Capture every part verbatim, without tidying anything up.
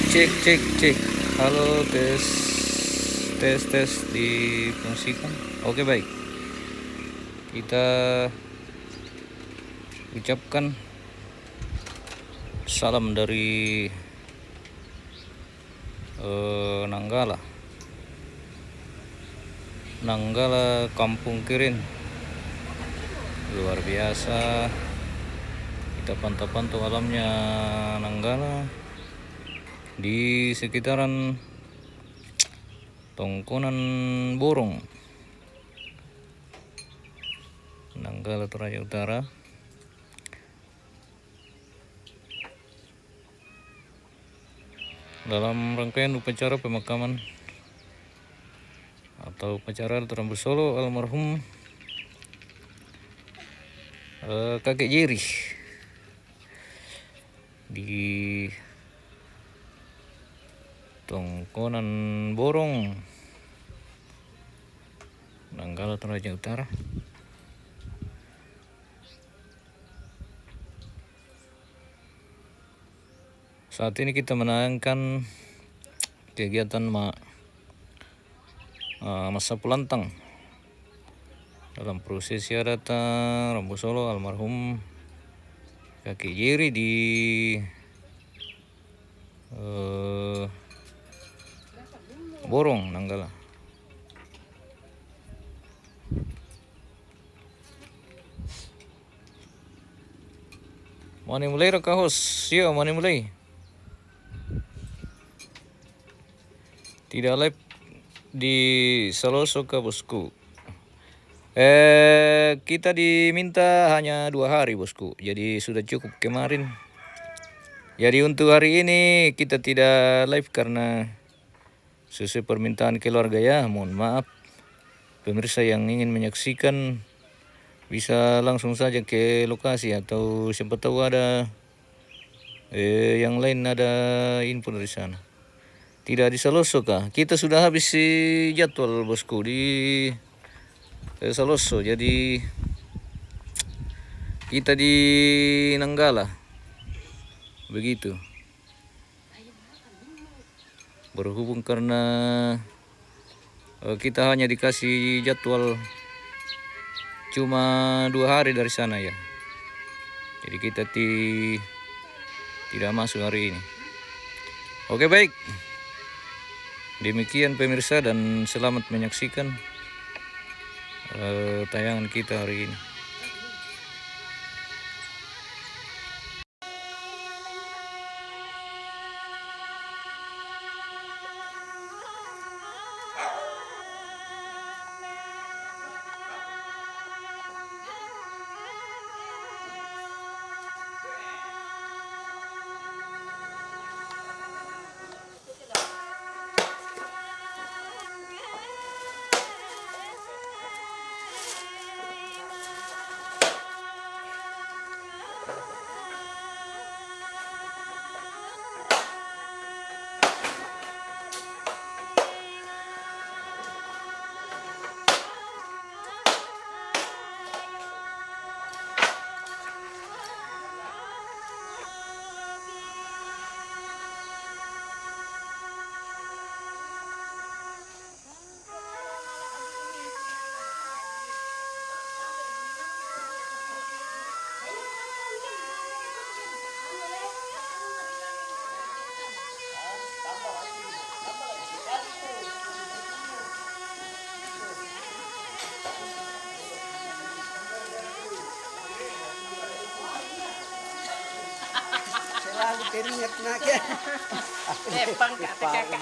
Cek, cek, cek. Halo, tes, tes, tes, difungsikan. Oke, baik. Kita ucapkan salam dari eh, Nanggala. Nanggala Kampung Kirin. Luar biasa. Kita pantau-pantau alamnya Nanggala di sekitaran Tongkonan Borong, Nanggala, Toraja Utara. Dalam rangkaian upacara pemakaman atau upacara Rambu Solo almarhum eh, Kakek Jerry di Tongkonan Borong, Nanggala, Toraja Utara. Saat ini kita menayangkan kegiatan ma, eh, masapu lantang dalam prosesi adat, eh, Rambu Solo almarhum Kakek Jerry di eh, Borong, Nanggala. Mau ni mulai dah, kahos? Siap, mau ni mulai. Tidak live di Saloso kah, Bosku? Eh, kita diminta hanya dua hari, Bosku. Jadi sudah cukup kemarin. Jadi untuk hari ini kita tidak live karena sesuai permintaan keluarga, ya. Mohon maaf. Pemirsa yang ingin menyaksikan bisa langsung saja ke lokasi, atau siapa tahu ada eh, yang lain ada info dari sana. Tidak di Saloso kah? Kita sudah habis si jadwal, Bosku, di eh, Saloso. Jadi kita di Nanggala. Begitu. Berhubung karena eh, kita hanya dikasih jadwal cuma dua hari dari sana, ya. Jadi kita ti-, tidak masuk hari ini. Oke, baik. Demikian, pemirsa, dan selamat menyaksikan eh, tayangan kita hari ini. Selalu teringat nak ya. Eh, pangkat kakak.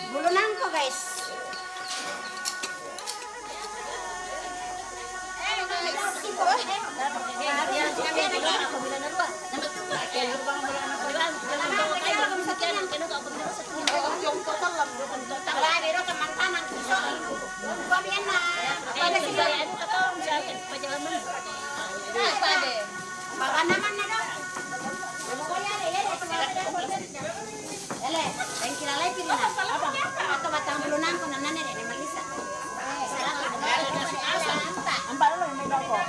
Bulu nangko, guys. Yang kilalai piri na. Apa? Atau batang bulu nangko na nane de malisa. Ampa dulu yang megang kok.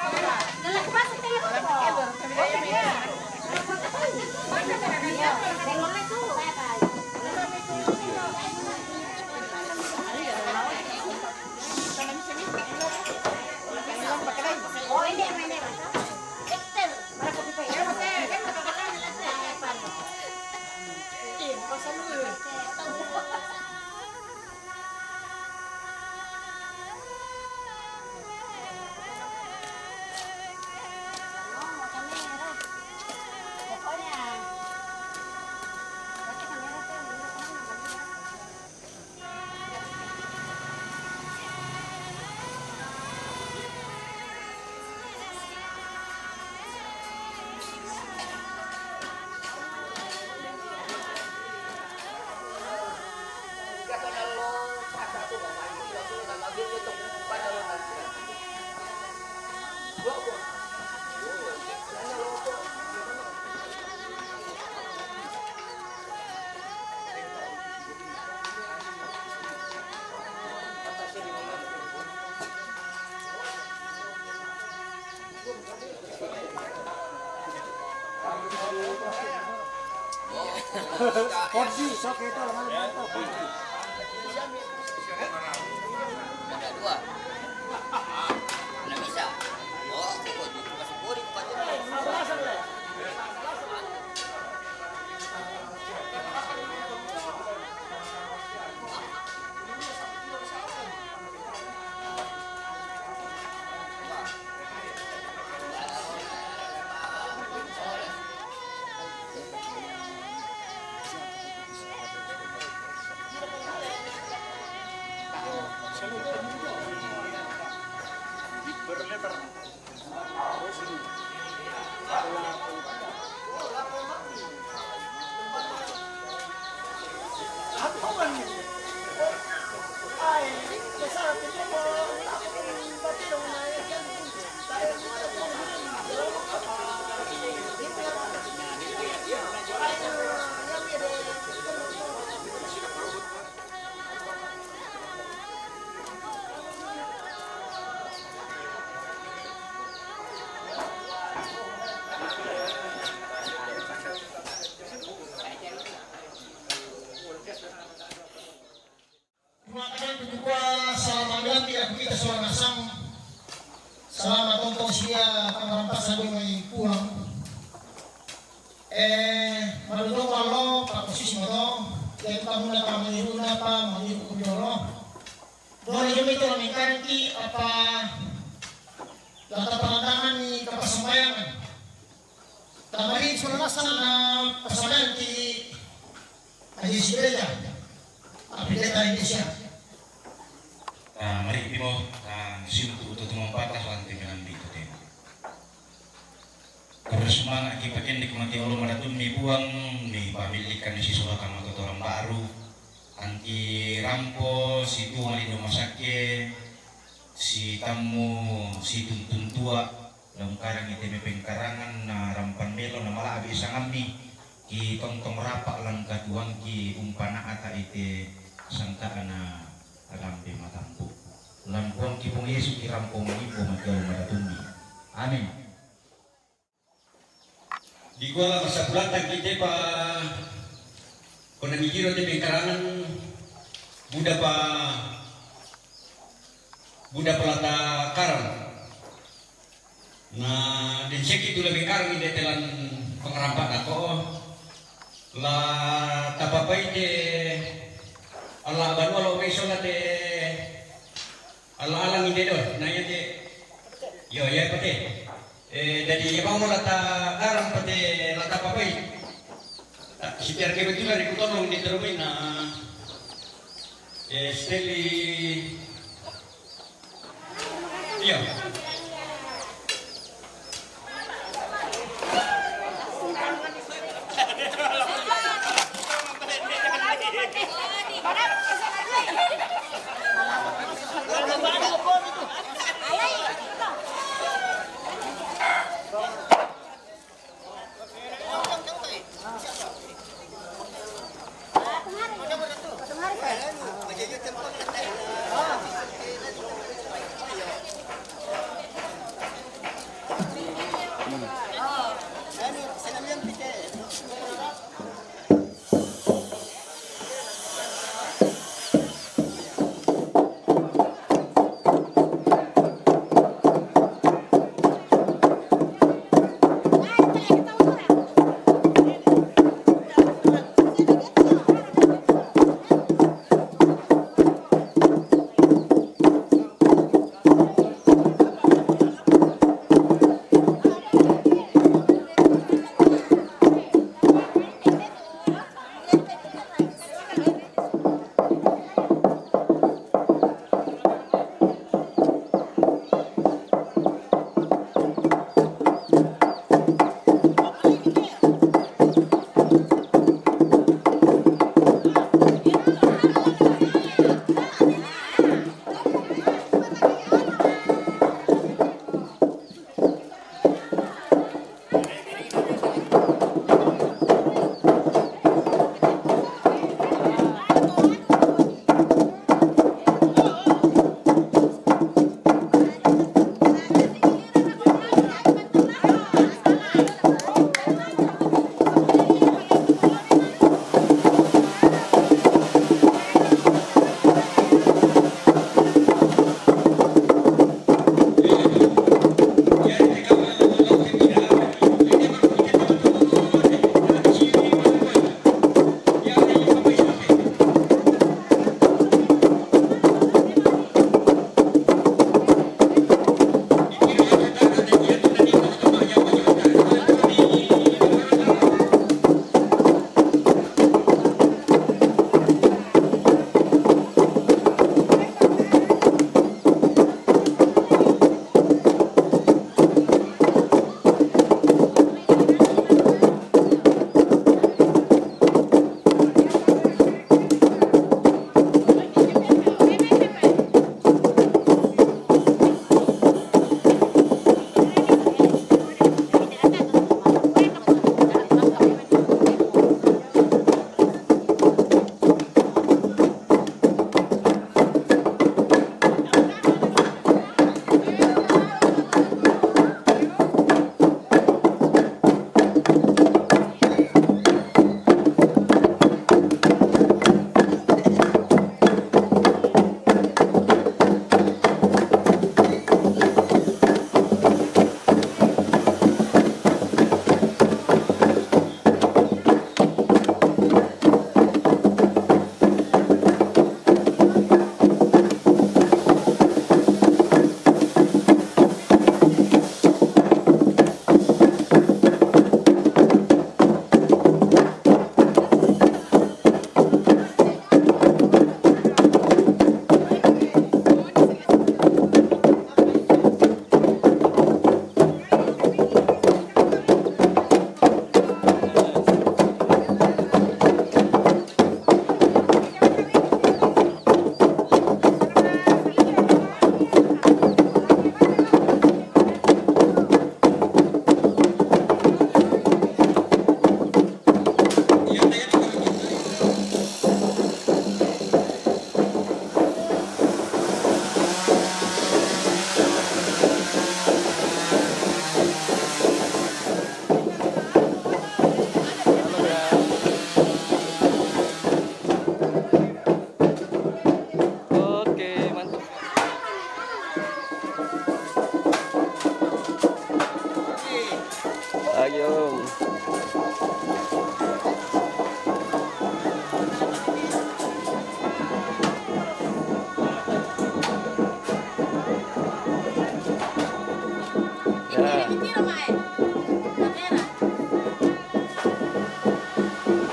Dalam kupas itu. Four G, so kita lamanya mantap, four G. Ada dua. Nggak bisa. Oh, aku kok di, masuk body, bukan Terima kasih juga, selamat ganti aku kita suara nasang. Selamat tonton sia pangarampasan di mai pulang. Eh, madodong alo, pakusisi moto, jadi kamu na kamu iru na pa, mau iru ku dolo. Boleh jami itu mengkanti apa, data pandangan ni kapasamayangan. Tamari sudah rasa na pasamanti aja si gereja. Apa pendeta Indonesia. Ah, mari timo, ah, sintu tu tumong patah lantai menambi tu timo. Terus mana ki paken di kemati Allah maratum mi buang, mi pamilikan si surat kama tu orang baru. Anti rampo si tuang di rumah sakit, si tamu, si tuntun tua, Daung karang ite me pengkarangan na rampan melo na malabi sangammi, ki tongtong rapa lan katuangki umpana ata ite sangkaana rampe matampu. Lan Puangki Puang Yesu ki rampo mangimbo mangkeo maratummi. Amin. Di kuala masa bulatan kite pa kona mikiro te pengkarangan buda pa buda pa lata karang. Na den seki tu lebe karang ide telan pengerampak dako. La tapapai te ala banua lo meso la te ala alang ide do. Na iya te yo ya pate. Eh, jadi ya mau lata karang pate lata papai. Setiap kebetulan di kutono di terumina. Eh, Steli. Iya.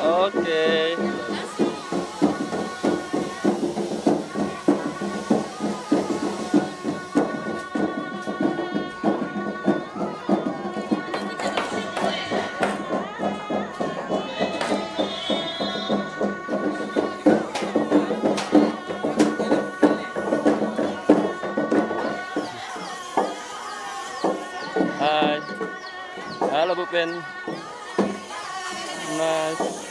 Oke. Hai. Halo, Bu Pen. Mas.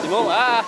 Sibong, ah.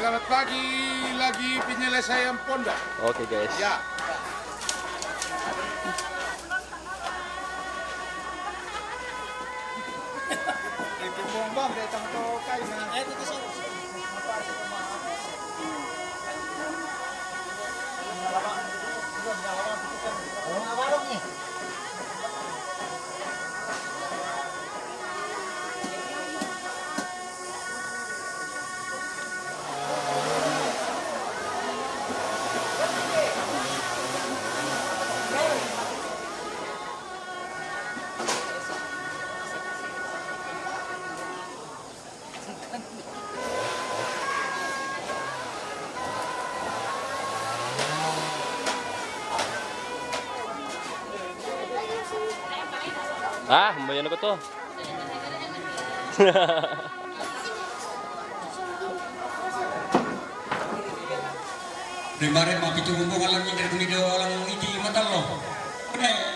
Selamat pagi, lagi penyelesaian pondok. Oke, guys. Ya. Ah, mbayan ko to. Rimare mapitu bumbung alang nyindir gumido alang iti matalo. Benar.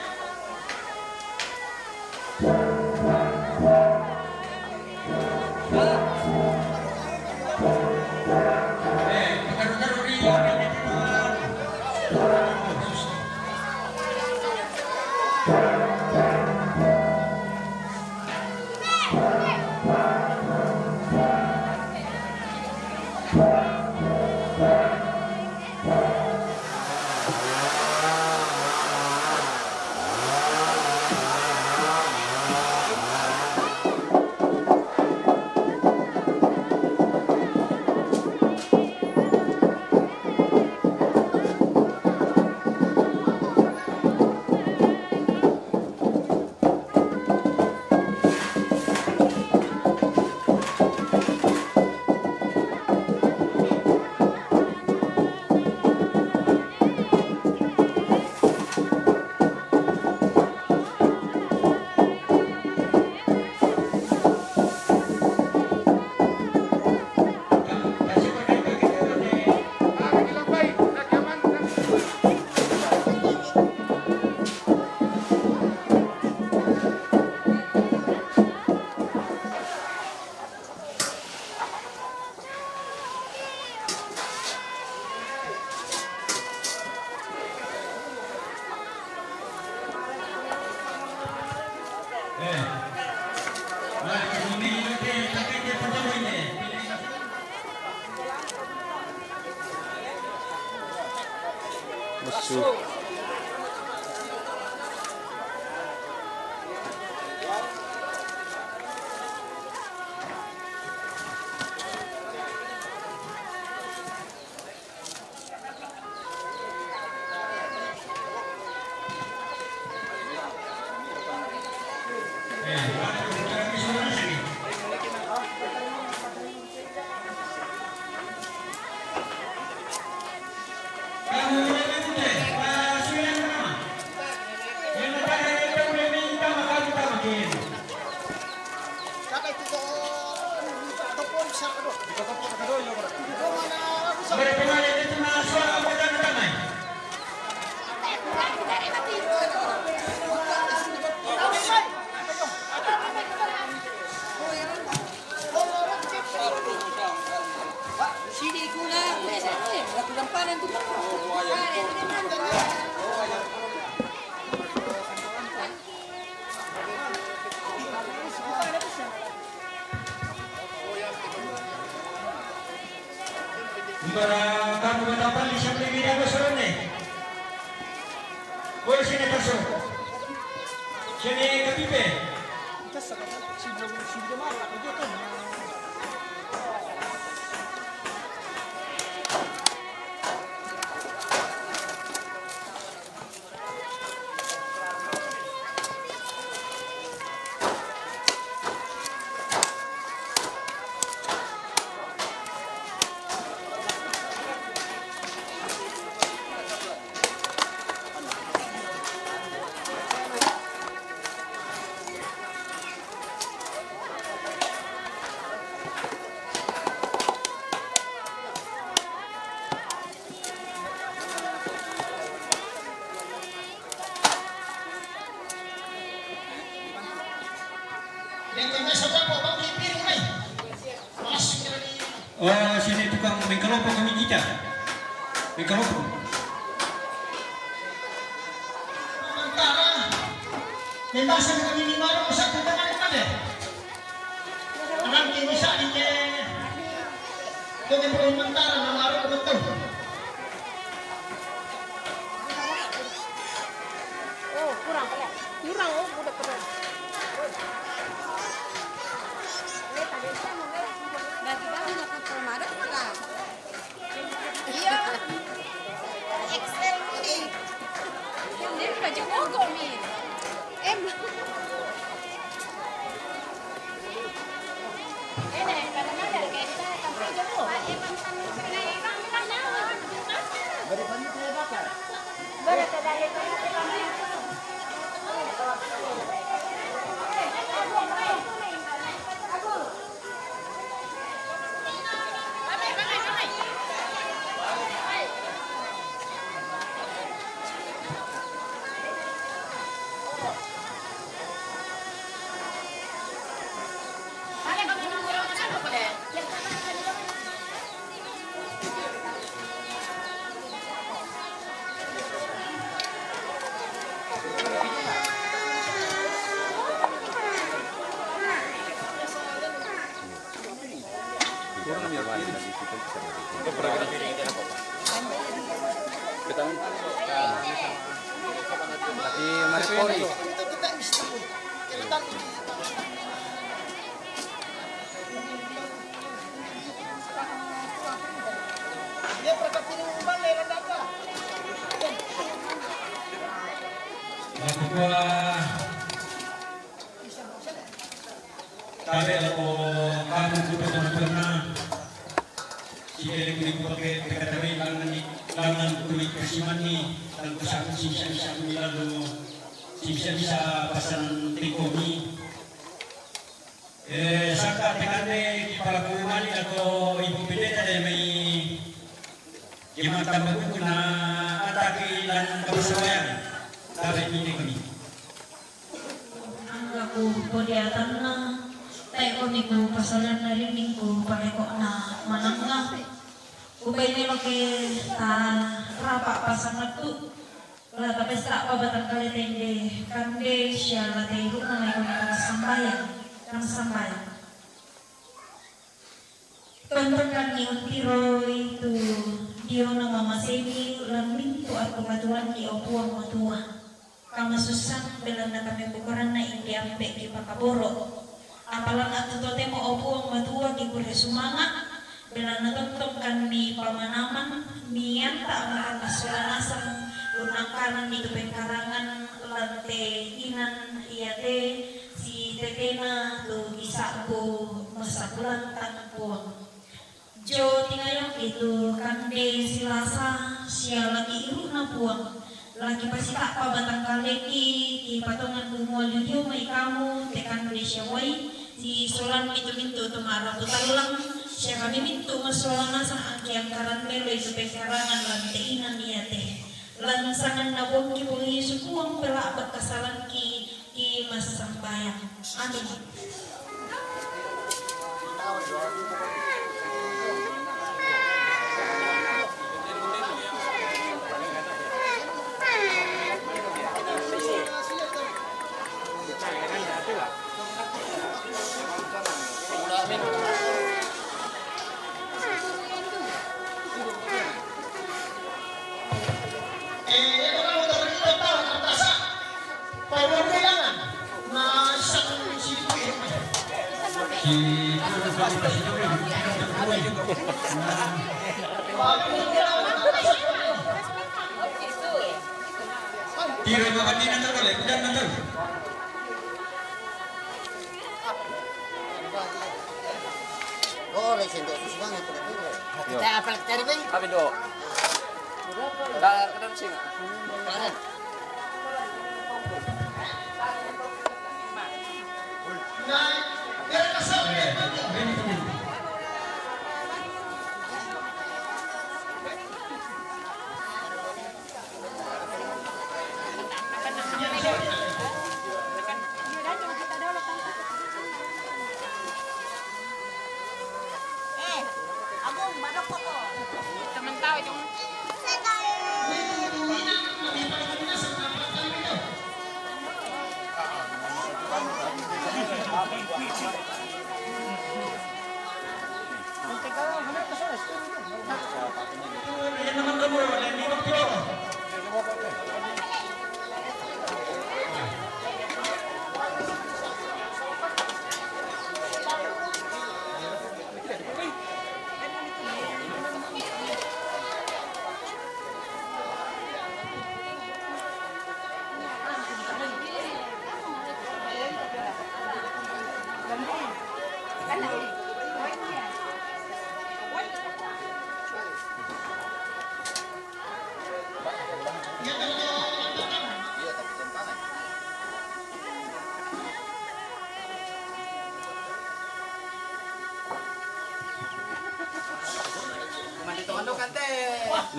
Massu. Bara kamu mata pali siapa yang dia besar ni? Kau sini masuk. Sini ke pipe. Oh, sini tukang mengkelompok kami kita. Mengkelompok. Sementara, memang kami lima orang satu tangan kami. Nanti bisa di ke, ke mentara nama orang betul. Oh, kurang pala. Kurang, oh, udah pernah. Lagi bangun aku ke rumah, ada pala. Iya. X L ni. Yang dia baju mogok ni. Em. Di Maripori. Aku kuah. Tabe lako kamu ku pernah pernah. Sike ku ni ku pake pekatabe langan ni, langan ku ni kasiman ni, dan ku saku sisa-sisa ku ni lalu sisa-sisa pasan tengko ni. Eh, saka tekande kipala ku mani lako ibu pendeta de mai. Kima tamba buku na ataki dan kebersamaan. Tabe ini kami. Angga ku podiatanna, tae koni ku pasalanna rinning ku palekokna manangnga. Ubai meloke ta rapa pasangattu, la tapesta pabatang kale tende kande sia la teirukna mai koni kang sambayang, kang sambayang. Tontonganni untiroi tu diona mamaseni lan mintu attu Lagi, o Puang Matua, kamasussan belanna kami bukaranna ingge ampe' kipakaboro'. Apalanna tu totemo, o Puang Matua, kikure sumanga', belanna tontong kami pamanaman, mianta' maka massola nasang unnangkanan itu pengkarangan lan te inan iate sitetena tu kisa'bu massakulantang, Puang. Jo tingayoki tu kande silasa sia lagi iru'na, Puang. Lagi pasita'pa batang kaleki, kipatongan kumua liu-liu mai kamu te kande sia uai, sisolanni tu mintu' tu ma'rapu tallang, sia kami mintu' massola nasang angke angkaran meloi tu pengkarangan lan te inan iate. Lan sanganna Puangki Puang Yesu, Puang, pela'ba kasalangki, ki massambayang. Amin. Tiro i makanina to, kale, kudanna to. Oh, le, sendok tu semangat, kuda dulu. Kita apa lagi cari, Bang? Apa itu? Dah, kadang sing. Kanan.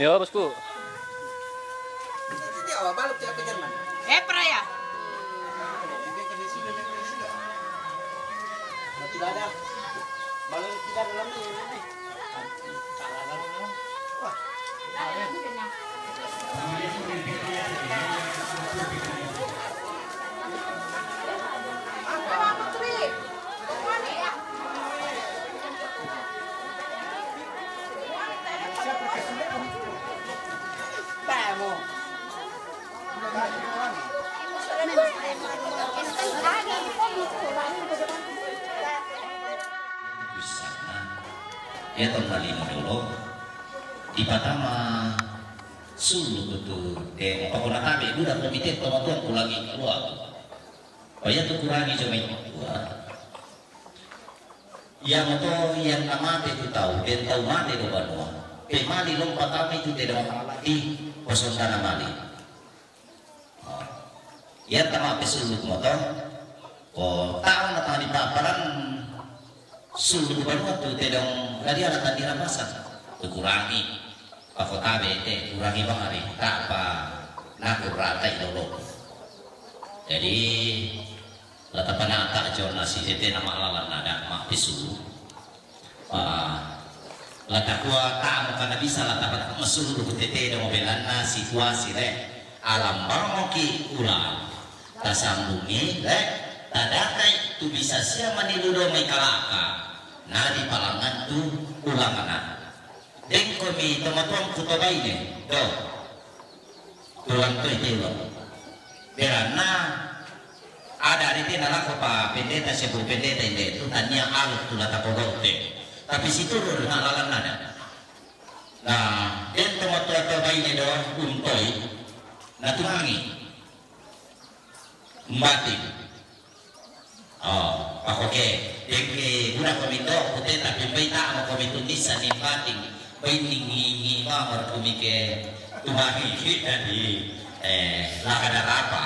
Iya, bosku. Epra ya? Tidak ada. Baru tidak ada lama ini. Iyato malino dolo, dipatama sulluku tu demo, pako natabe' buda komite tomatuang kulangi keluarga. Paiyato kurangi jo mai tua. Iyamoto iyanna mate tu tau, den tau mate do banua, pemali lompa tama itu te dong di posondana mali. Iya tama pesuluk moto, ko tau na tama di paparan suluk banua tu te dong ladi ala tadi ramasa. Tu kurangi, pakotabe te kurangi bangari, tapa naku rata idolo. Jadi, la tapanata jona si tete na ma'lalan nada ma'pesulu. Ah, la takua tamo kana bisa la tapanata masulu ku tete do mobelanna situasi re. Alam barmoki ula. Tasambungi re. Tadakai tu bisa sia manilu do mai kalaka. Na di palangan tu ulangana. Dengko mi tomatuang kutobaine. Do. Tulang tu itu lo. Beranna ada di tina lako pa pendeta, sebu pendeta inde tu tania alu tu lata podote. Tapi situru na lalan ada. Nah, den to matua to baine do untoi. Na tumangi. Mbating. Oh, pakoke. Dengke guna komito kute tapi mbai ta mo komito nisa ni mbating. Bai ningi ngi ma mar kumike tumahi jadi eh lakada rapa.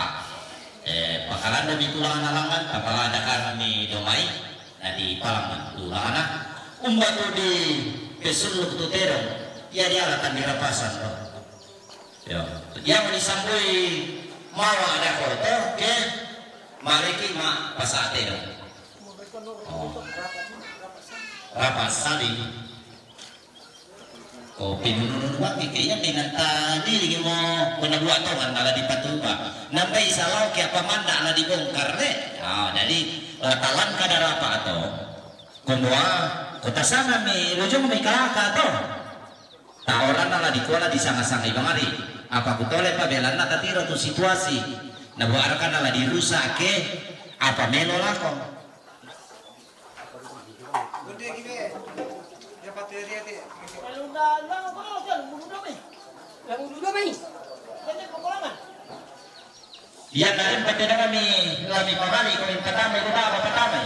Eh, pakalanda mi tulang nalangan, tapalanda kami domai, na di palangan tulangana. Umba tu di pesuluk tu terong, ya di alatan di rapasan to. Yo. Yang disambui mawa ada koto ke maliki ma pasate do. Oh. Rapa saling. Ko pinunu-nunu baki ke iya dengan tadi lagi mo kona buat tongan malah dipatuba. Nambai salau ke apa manda lah dibongkar ne. Ah, jadi latalan kada rapa atau kumua kota sana mi lujung mi kalaka atau. Ta orang nala di kola di sanga-sanga ibangari. Apa kutole pa belanna tatiro tu situasi. Na buat arkan nala dirusak ke apa melo lako. Iya, na rin pati na kami lami pamali ko yung patamay, ko ba ako patamay?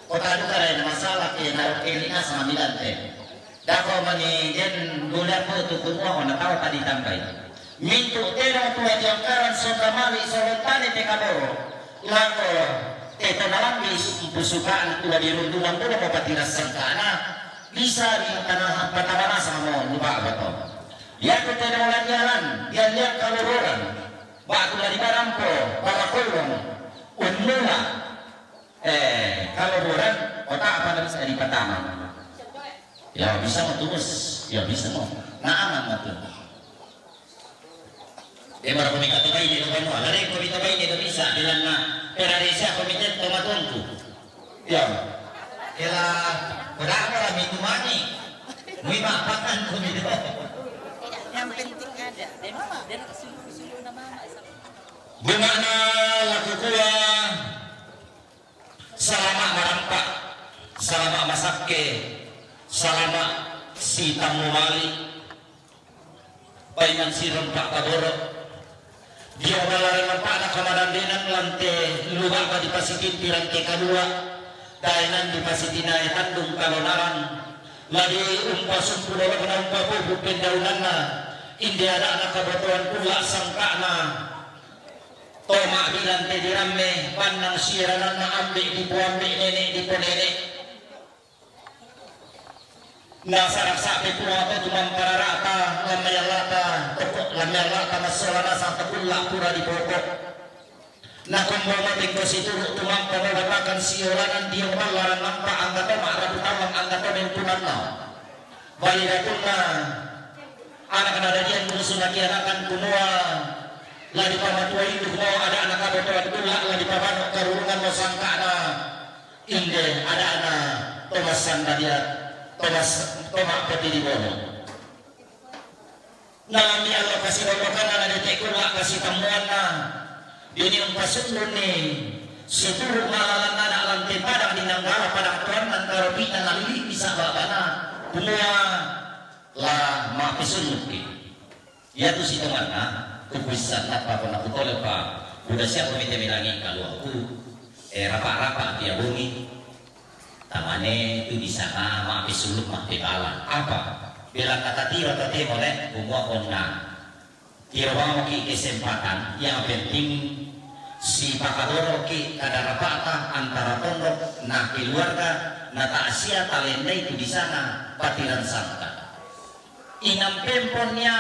Ko tadu ka rin, masala ke na rin kini na sa mamilante. Dako mani den gula po tu kumua ko na tao tadi tambay. Mintu tera tu ati angkaran so kamali so lontane te kaboro. Lako te to nalambi pusukaan tu di rundunan ko ko patira sangkana. Bisa di tanah patabana sama mo lupa apa to. Ya ko te na ulan yalan, ya liang kalururan. Ba tu di barampo, barakulung. Unmula. Eh, kalururan, kota apa na bisa di patama? Ya, bisa mo tumus. Ya, bisa mo. Na aman mo tu. Eh, bara komite to baine do banua. Lare komite baine do bisa, bilang na. Pera desa komite to matonku. Ya. Kela, pada apa lah mitu mani? Mui mapakan komite. Yang penting ada. Dan, dan sulu-sulu nama. Di mana laku kuah? Salama marampa, salama masakke, salama sitammu mali, paiman sirempa kaboro. Dio malare mampana kamadandenan lante lubaka dipasitinti rante kalua, daenan dipasitinae tandung kalonaran, ladi umpa sumpu dolokna umpa bubu pendaunanna, inde adana kabotoan kula sangkana, Toma bilang te diramme, pannang sirananna ambe dipoambe, nene diponene. Nasarasa pe pua to tumampararata, lammayallata, toko lammayallata massola nasa tekulla pura dipoko. Nakombo matengko situru tumampa mabatakan siolanan dio mallaran nampa angga toma rabu tawang angga to mempunanna. Balidatunna anak nadadian musu nakianakan kumua la dipamatua induk mo ada anak kabotoan kula la dipamanu karurungan mo sangkana inde ada anak Tomas Sandadia Tomas Tomak Peti di Bono. Nami Allah kasi dokokan na dete kula kasi tamuanna. Dini umpasundun ni situru malalan anak lantai padang di nanggala padang tuan nan karopi na nalili bisa babana. Kumua la mapisunnuki. Iya tu sitonganna kukuissan nappa ko nakutole pa buda siapa mite milangi kaluaku. Eh, rapa-rapa tiabungi. Tamane tu di sana mape suluk mape bala. Apa? Bela kata tiro tatemo le kumua konna. Tiro mamo ki kesempatan, yang penting si pakadoro ki kada rapata antara tondok na keluarga na ta asia talendai tu di sana patiran santa. Inam pempon nia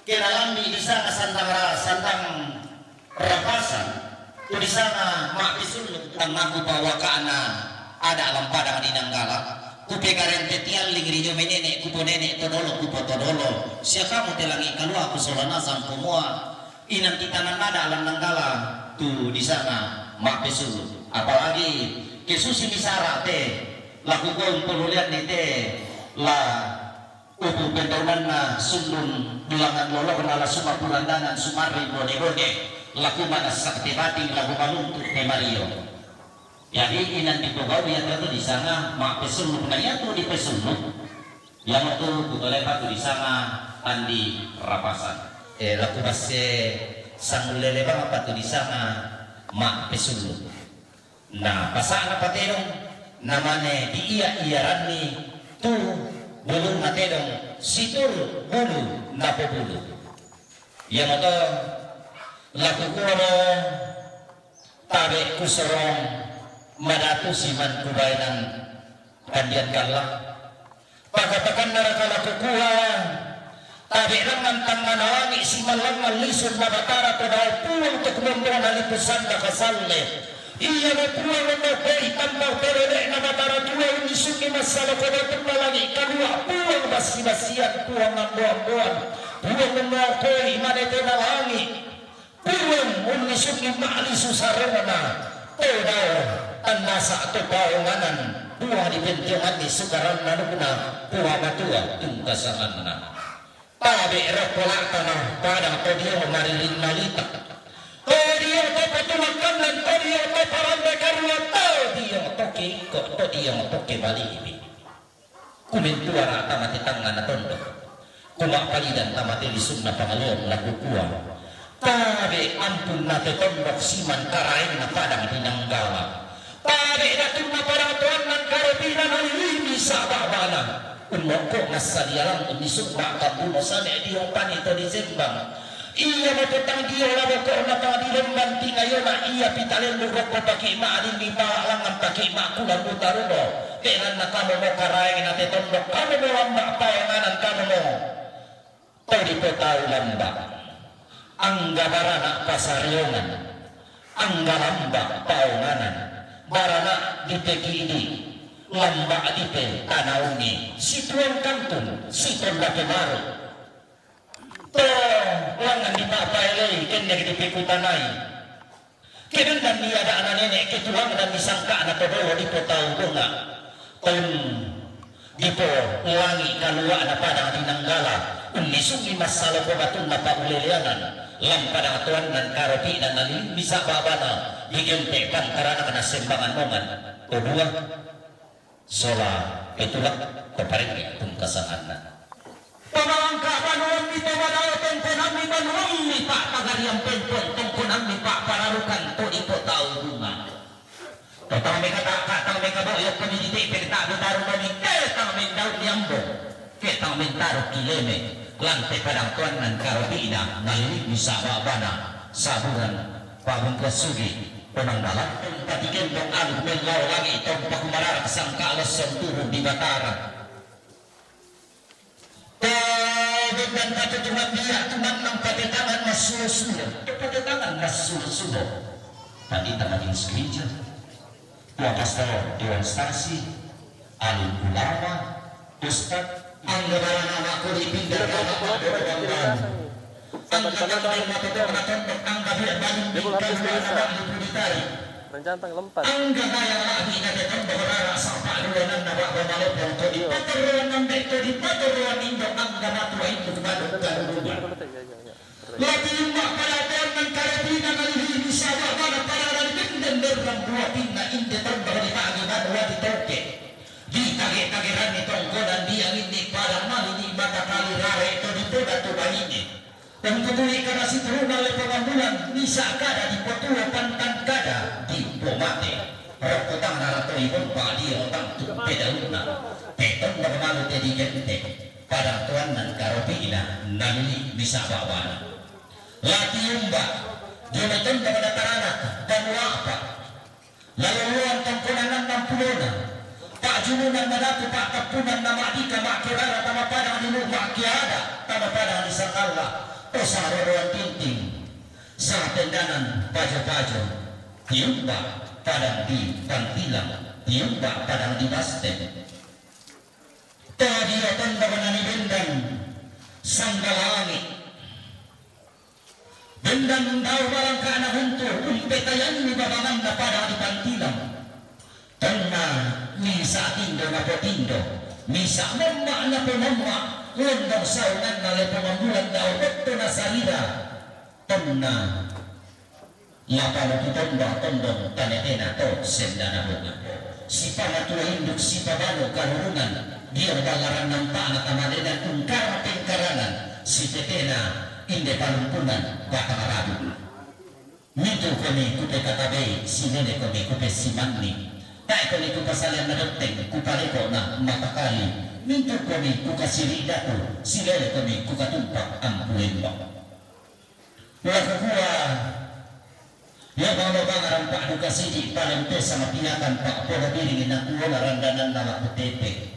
kena lambi di sana sandang ra-, sandang rapasan, tu di sana mak pisuluk tang aku pawakana ada lampadang di nanggala, ku pekarente tialling rijo menene, ku ponene todolo, ku potodolo, sia kamu telangi kalua ku solana sangko mua, inang kita nanada lan nanggala, tu di sana mak pisuluk. Apalagi kesusi misara te, laku kau polulian ni te, la Upu pendaunanna sundun duangan lolona la suma purandangan sumarri bone-bone, la kumanas sakti bating la gumaluntut pe mario. Jadi inang dipogau iatu disanga ma'pesunnuk na iatu dipesunnuk, iamotu kutolepa tu disanga andi rapasan. E, la kubasse sangullele bang apa tu disanga ma'pesunnuk. Na pasa'na patedong, namane di ia iaranni tu bulunna tedong, situr bulu napobulu. Iamoto la kukuano tabe kusorong madatu siman kubaenan kandian galla. Pakatakanna raka la kukua, tabe langngan tangngana langi simallangngan lisu na Batara to dao Puang to kumombona lipu sanda kasalle. Iamo Puang no koi tambau pelele'na Batara tua unnisungi massalo ko batunna langi kalua Puang bassi-bassian Puang ambo-amboan Puang no koi manetena langi. Puang unnisungi ma'lisu sarona to dao tannasa to paonganan Puang dipentionganni sukaranna nukna Puang Matua tungkasanganna. Tabe rokko la'tana pada to dio maririnna lita. To dio to patumakkannan to dio to parambe karua to dio to kengko to dio to kebalibi. Kumentuara tama te tangngana tondok. Kuma'palidan tama te lisunna pangaloang la kukua. Tabe ampun na te tondok siman karaengna padang di Nanggala. Tabe datunna padang toannan karopi'na nalilimi sa'ba'bana. Ummokko massadialang unnisumma kambuno sane diopani to disembang. Iamo to tang dio la boko'na tang dilembang tingayona ia pitalembu rokko paki ma'din mipala langngan paki ma'kulang butaruno. Tenanna kamomo karaeng na te tondok kamomo lamba paonganan kamomo. To dipotau lamba. Angga barana pasariongan. Angga lamba paonganan. Barana dipekidi. Lamba dipe tanaungi. Situang kantun. Sitonda pemaru. To langngan dipa'paelei kenne dipekutanai. Kedendan ni ada'na nene' ketuangdan ni sangka'na to dolo dipotau bunga. Taun dipo langi kalua'na padang di Nanggala unnisungi massalo ko batunna pa'uleleanan lan padang toannan karopi'na nalilimi sa'ba'bana digente' pantaranakna sembangan mongan to dua. Sola petulak to parengnge tungkasanganna. Pamalangka banuammi to madao tongkonammi banuammi pa'pagariang pempon tongkonammi pa'pararukan to dipotau bunga. To tang mekata'ka tang mekabo'yokkomi dite'pe ta'butarukomi ke tang mendaunni ambo ke tang mentarukki leme lante padang toannan karopi'na nalilimi sa'ba'bana saburan pabungkuan sugi. Penanggalan tati gendong alu mellao langi tompa kumararak sangka lossong turun di Batara. Te bendan katutungan dia tunannang patetangan massulo-sulo. Patetangan massulo-sulo. Pandita Majelis Gereja, Tua Pastor Dewan Saksi, Alim Ulama, Ustaz, angga barana ma'kodi pinda rama ma'dodong banu. Angga tanggal matoto matondo angga biar banu bingkai mana ma'lipu ditari. Rencana tanggal empat. Angga kaya la'bi na te tondo rara sapa dua nan na ba'ba maloppo to di paterroan nan de to di paterroan indo angga matua indo banu banu dua. Lati umma pada toan nan karepina nalilimi saba mana pada nalibenden derrang dua pinna inde tondo di ma'gi manu wati toke. Di tage-tageranni tongkonan dianginni pada malini mata kali rare to dipoda tu baine. Tengkutuli kada situruna lepo mambulan misa kada dipotuo pantang kada dipomate. Rokko tang naratoi bompa dio tang tu pedaunna. Te tondok malu te digente. Pada toannan karopi'na nalili misa bawana. Lati umba. Dio tondok na taranak dan wapa. Laloloan tongkonan annang pulona, pa'junungan madatu pa'tappunang na ma'dika ma'kerara tama padang di Lu'ma' keada tama padang di Sangalla, to saroroan tinting, satendanan pajo-pajo, tiumba padang di Pantilang, tiumba padang di Basten. To dio tondok na nibendan Sanggalangi. Bendan dao barangkana huntu umpetayanni babanganna pada di Pantilang. Tonna misa tindo napotindo, misa mamma napomamma, Undang saunganna lepongan bulan dao bettu nasarira. Tonna La palutu tomba tondong tanetena to sendana bunga. Sipamatua induk sipabanu karurungan, dio ballaran nampana kamalenan ungkara pengkarangan, sitetena inde palumpungan batang rabu. Mintu komi kupekatabei, silele komi kupesimanni. Tae komi kupasalian na dotteng, kupaleko na matakali. Mintu komi kukasiri datu, silele komi kukatumpak ampulemba. Lakukua, lobang-lobang arang pa'duka sidi, palempesa mapiakan pa'polo biring nakuola randananna la kutete.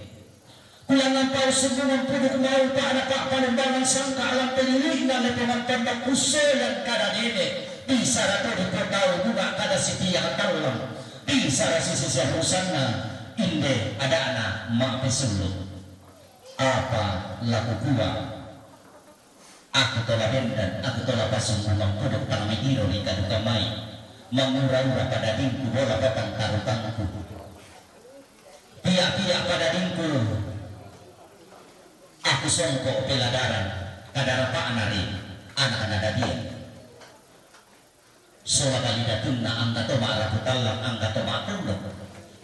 Kulangan pau sumbungan puduk mau pa'na pa'palumbangan sangka alang pelili'na lepongan tondok kussoyan kada nene, bisara to dipotau bunga kada sipiak tallang, bisara sisi siarusanna inde ada'na ma'pesullu. Apa lakukua? Aku tola bendan, aku tola pasungkungan puduk tang mitiro ri kaduka mai. Mangura-ura padadingku bola batang tarukangku. Pia-pia padadingku. Aku songko peladaran, kadarapa'na ri anak nadadian. Sola bali datunna angga to ma'rapu tallang, angga to ma'tunduk.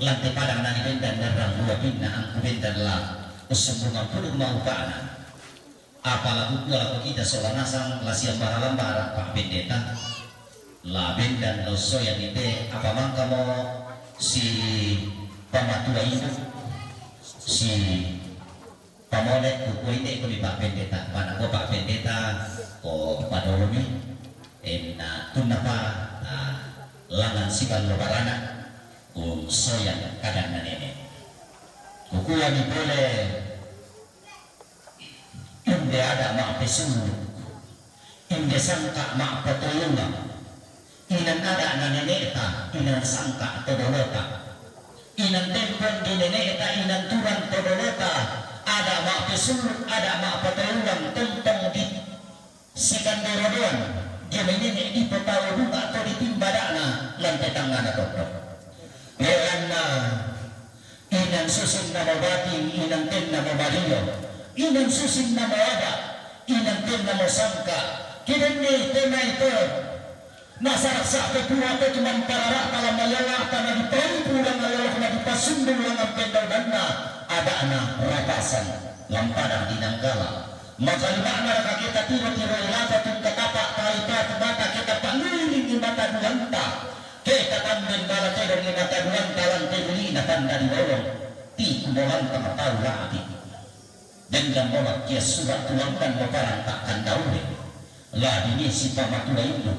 Lante padang nani bendan nerrang dua pinna angku bendan la ussumbungan puduk maupa'na. Apa lakukua lako kita sola nasang la siambara-lambara pa'pendeta. La bendan la ussoyani te apa mangkamo si pamatua induk si Pamole, kukua inde komi pa'pendeta, mana ko pa'pendeta, ko padolomi, enna tunna pa, ah, langan siballo barana, ku soyang kadanna nene. Kukuami pole, inde ada ma'pesulu. Inde sangka ma'patoyongang, inan ada na nene'ta, inan sangka to dolota. Inan tempong di nene'ta, inan turang to dolota, ada ma'pesullu, ada ma'patoyongang, tontong di sikandero doang, dio mai nene' dipotau bunga to ditimba ada'na lan te tangngana tondok. Reanna Inan susinna mo bating, inan tenna mo mario, inan susinna mo ada, inan tenna mo sangka. Kidenni tenai to nasarasa' pepua pe tu mamparara'ta la mayala'ta na dipaipu ulang alolo na dipasundung langan pendaunanna, ada'na rapasan lampadang dinanggala. Makalima'na raka ke tatiro-tiroi lako tungka tapa' taipa tu mata ke tapa'luiringi mata duanta. Ke tatamben bala tedong i mata duanta lan te buli'na tanda di lolong, ti kumolanta matau la'bi. Dendam molak kia sura' tulangan mo parang takkan daure. La dini sipamatua indu.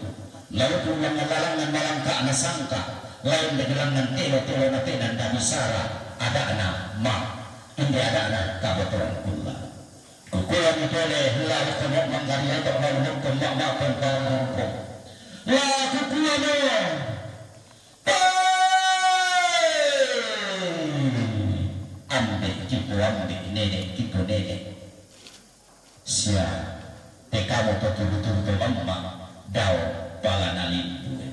Lalu pulang lalangan malangka na sangka. Lain dengan langan telo-telo na penan da bisara. Ada'na ma. Inde ada'na kabotoran kulla. Kukulami pole, lao kono manggari ato malumukko ma'ma'pon palumukko. La kukuano. Ambe kipo ambe, nene kipo nene. Sia, te kamo to turu-turu to mamma, dao pala na limbue.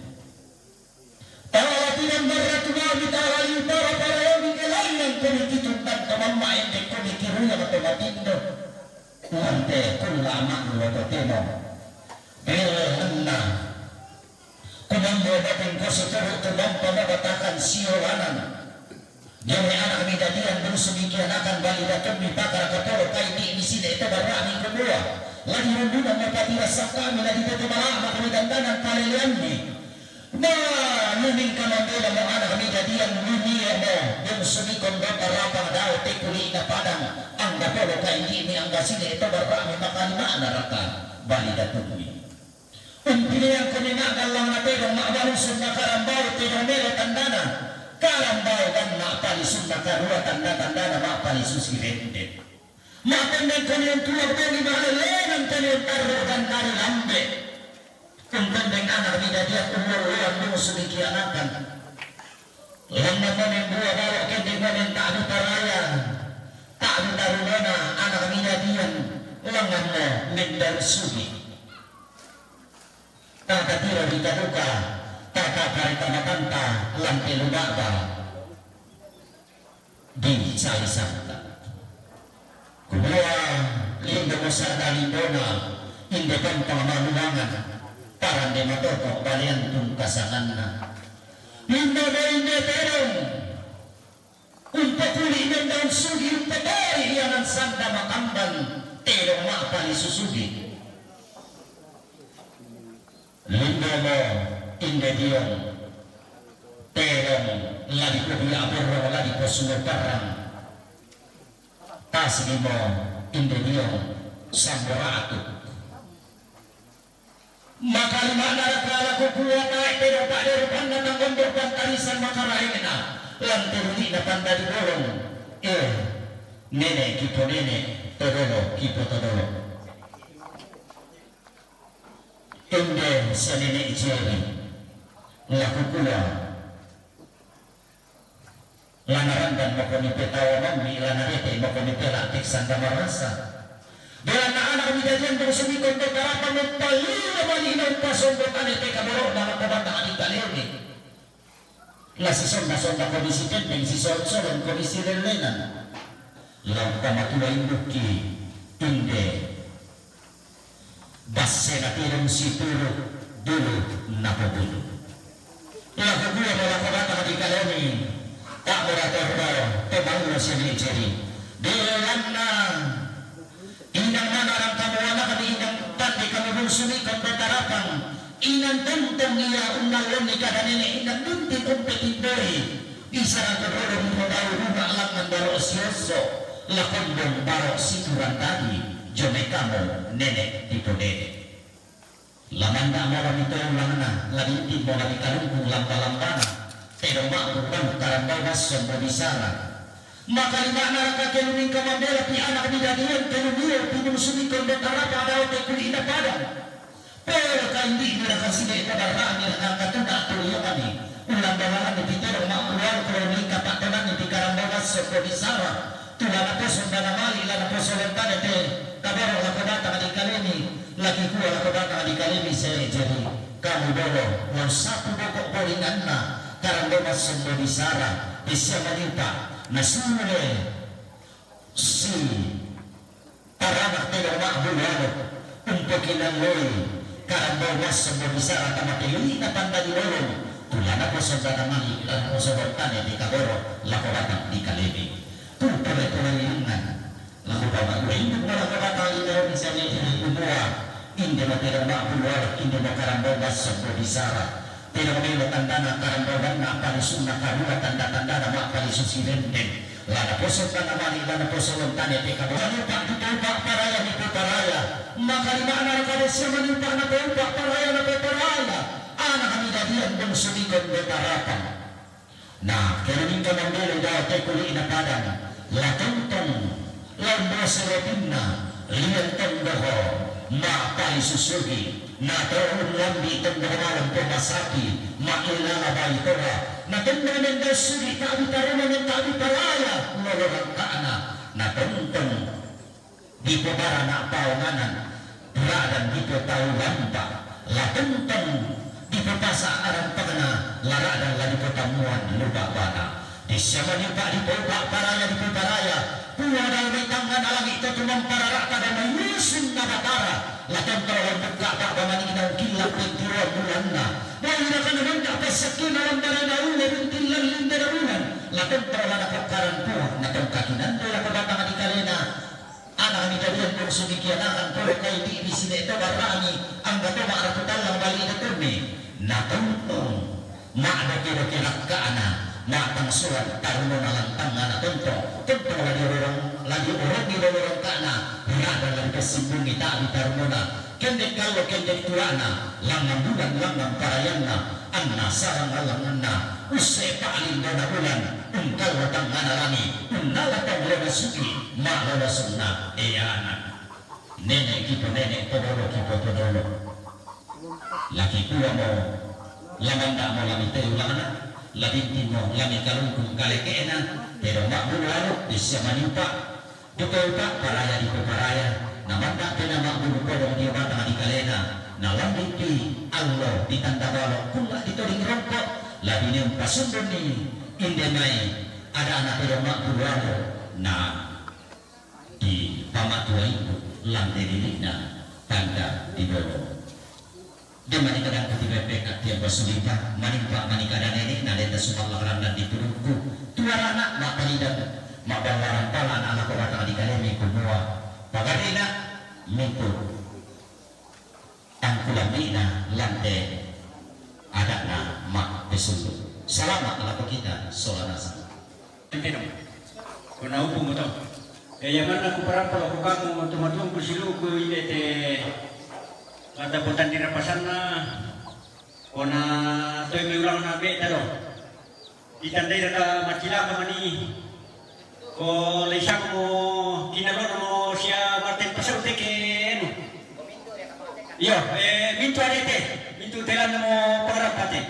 Ta'ala tinambarra tu mami ta'ala liu para-para omi ke laingan komi kituntan to mamma ende komi kiruya to matindo. Lante kulla ma'lu to temo. Belenna. Kumambo bateng ko situru tu mampa mabatakan siolanan. Jole anak mi dadian bungsu mi kianakan bali datummi pakara kapolo kai di mi side to barra'mi kumua. Lagi rundunan mo pati rasa kami lagi tete malama kami dandanan paleleanmi. Na, lumingka mambela mo anak mi dadian lunia mo bungsu mi kondota rapang dao te kuli'na padang angga polo kai di mi angga side to barra'mi makalima'na raka bali datummi. Umpileangkoni ma'gallang na tedong ma'balusunna karambau tedong melo tandana, karambau dan ma'palisunna karua tanda-tandana ma'palisu sirende. Ma'tendengkoni untulang toni ma'lelenan toni untarru dan nari lambe. Untendeng anak mi dadiak ullolloan bungsu dikianakan. Lanna monen dua baro' kendeng monen ta'du taraya, ta'du tarunona anak mi dadian, langanna mendarusugi. Tata tiro ri kaduka, tata karita matanta, lampe luma'ba di calisanta. Kumua, Inde mo sanda lindona, inde pampang maluangan, parande matoto balian tungkasanganna. Inde mo inde tedong, umpokuli mendaun sugi umpeteri ianan sanda makamban, tedong mapali susugi. Limbo mo inde diong, tedong ladi ko dia berro ladi ko sulo parang. Tas limo inde diong samboratu. Maka lima nara kala ko kuat ai tedong pada rupanna tanggondo pantarisan maka raena. Lanteruni na panda di bolong. Eh, nene kipo nene, todolo kipo todolo. Inde senene ijeri, lakukula, lanarandan mako ni petawa mammi, lanarete mako ni pela teksan damarasa. Belanna anak mi dajian bang sumikon do tarapa mempalila mani ina umpasombo tane teka borona mako batang di kaleoni. La sisonda-sonda kondisi pendeng, sisolon-solon kondisi lelenan. Lau tamatua indukki inde basse natireng situru dulu napobulu. Laku gua malako batang di kalemi tak murator baro temangu sini ceri. Belanna Inang mana rang kamu anak ni inang tande kamu bungsu ni kau tarapang. Inang tentong ia undang loni kada nene inang bintin umpe tindoi. Bisa rang kedolo mudau rumah alam mandaro sioso. Lakondong baro situran tadi. Jome kamu nene tipu nene. Lamanda mala mitolangna, labinting mala mikalungkung lamba-lambana, tedong ma'bung bang karambau basso mbo bisara. Maka lima'na raka keluming kamambela pi anak midadian kelumio pi nungsumi kondo tarapa dao te kuli'na padang. Polo kaindi mi raka sine tabarra'mi raka angkatuna tuliokami. Ulang bawalanni pi tedong ma'bung walo keluming kapa'tonanni pi karambau basso mbo bisara. Tu lana poso dana mali lana poso lontane te kaboro lako batang di kalemi. Laki kua lako batang di kalemi sele jadi kamu dolo lau sapu bokok boringanna karang doma sembo bisara isia maniupa nasule si taranak tega ma'bulu anu umpokinan loi karang doma sembo bisara tamate lina panda di lolong tu lana poso dana mali lana poso lontane te kaboro lako batang di kalemi. Tu pole-pole lingan Lalu bapa dua induk mala kabata ina misalnya ini kumua inde ma tedong ma'bulu alak inde ma karambau basso mbo bisara. Tedong melo tandana karambau banna palisunna karua tanda-tandana ma'palisu sirendeng. Lana poso tanda mali lana poso lontane te kabau. Lupa di taupa paraya ni paraya. Maka lima'na raka dessa maniupa na taupa paraya na paraya. Anak kami dadian bangsu dikon betarapang. Na kelumingka mambelai dao te kuli'na padang, la tontong, la umbose ropinna, lian tonggoho, ma'pali susugi, na to'un lambi tonggoho malompo masapi, ma'ilala bai toa, na tonggoho mendao sugi ta'bi taruna men ta'bi paraya, lolo rangka'na, na tontong Dipo bara na paonganan, radan dipo tau lampa, la tenteng dipo pasa arampakna, la radan la dipo tamuan lupa bana. Disiamani upa dipo upa paraya dipo paraya, pua dao mai tangan alangi to tumang pararata dao mai usun na batara, la tenteng la bukka baba manina ungkilla pentiruan bulanna. Dao ina kana manda pasakki na lambara na ulle bintillan lindana bulan, la tenteng la nakokkaran pua, na tongkakinan dao la kobatang di kalena. Anak ni kalian dong sumikian akan polo kai di di sini to barani angga to ma'rapu tallang bali de tumi. Na tongtong ma'doke-doke lakka'na ma'tangsuan tarunona lantangna na tongtong. Tongtong la diorong la diorong di lorong ka'na. Rada la dikasimbungi ta'bi tarunona. Kendek kallo kendek tuana, langngan bulan langngan parayanna, anna sarang langnganna, usse pa'lindona bulan, ungkallo tangngana langi, unnala tong lona sugi, ma'lolo sunna, e anak. Nene kipo nene podolo kipo podolo. Laki kuamo, lamanda mo lami teu lana, labinti mo lami kalungkung kaleke'na, pero ma'bulu alu, issa maniupa, Dipoupa paraya dipoparaya, namanda pena ma'bulu kodong dio batang di kalena, nalambipi allo ditanda balo kulla ditoding rongko, labine umpasundunni inde mai adana pedo ma'bulu alo, na di pamatua ibu Lante diri'na tanda di dolo. De' mani kadang kuti bebek ati yang basulita, manimpa mani kada nenek na deta sumalla karanda di turukku. Tuarana ma palidan, ma ballaran pala na lako batang di kalemi kumua. Pagarina mintu angkulan mina lante adakna ma pesullu. Salama lako kita sola nasang. Tino. Kuna upu mo to. Kaya mana ku parampa ko kamu tuma tuang ku silu ku ile te kata potan di rapasanna. Kona toi me ulang na be tado. Itandai raka macilaka mani. Ko laisang mo kinalono mo sia marten pasau teke anu. Iyo, eh, mintu adete. Mintu telan mo parampa te.